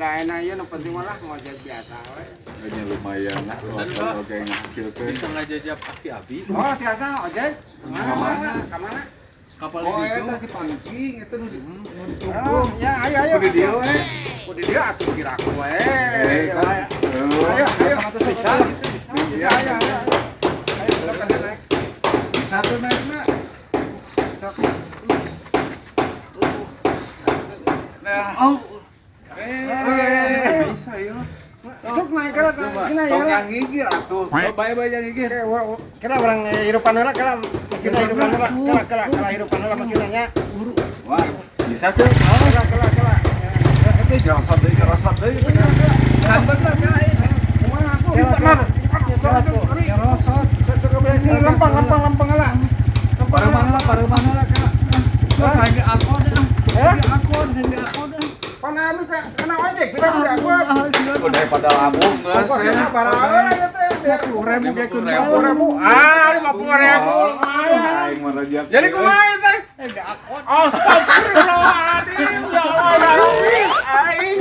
Daripada ayeuna ieu, nu penting mah lah ngojek biasa we. Kayaknya lumayan lah kalau oke ngahasilkeun. Bisa ngajajab aki abi. Oh, tiasa ojek. Mana mana? Ka mana? Kapal Oh, itu. Eta si Pangking eta nu di Oh, ya ayo ayo. Ku di dieu we. Ku di dieu atuh kira aku we. Eh, Ayo, kan. ayo. Eh, Ayo, ayo. bisa gitu, bisa. Bisa, ayo, ayo. Ayo, sok atuh naik. Bisa tuh naikna. Sok. Nah, Oh, eh, bisa ya. Sok naik kala sini ya. Tong yang gigir atuh. Oh, bae-bae yang gigir. Oke, kira urang hirupan heula, kira mesinna hirupan heula, kela kela kela hirupan heula mesinna nya. Wah, bisa tuh. Kela kela kela. Itu nyerosot deui, nyerosot deui. Kan bener kan ieu. Kumaha aku? Kela kela. Kela tuh. Nyerosot. Lempang lempang lempang heula. Lempang. Pareuman lah, Kak. Terus saya akon ah. Eh? Akon, saya akon ah. Pana anu ka kana ojek pira udah aku. Oh, daripada labuh geus Ongkosna ya. sabaraha heula ieu teh? 50 ribu ge kun. 50 ribu. Ah, 50 ribu. Lumayan. Aing mah rejak. Jadi kumaha ieu teh? Eh, akon. Astagfirullahaladzim, ya Allah ya Rabbi. Aing.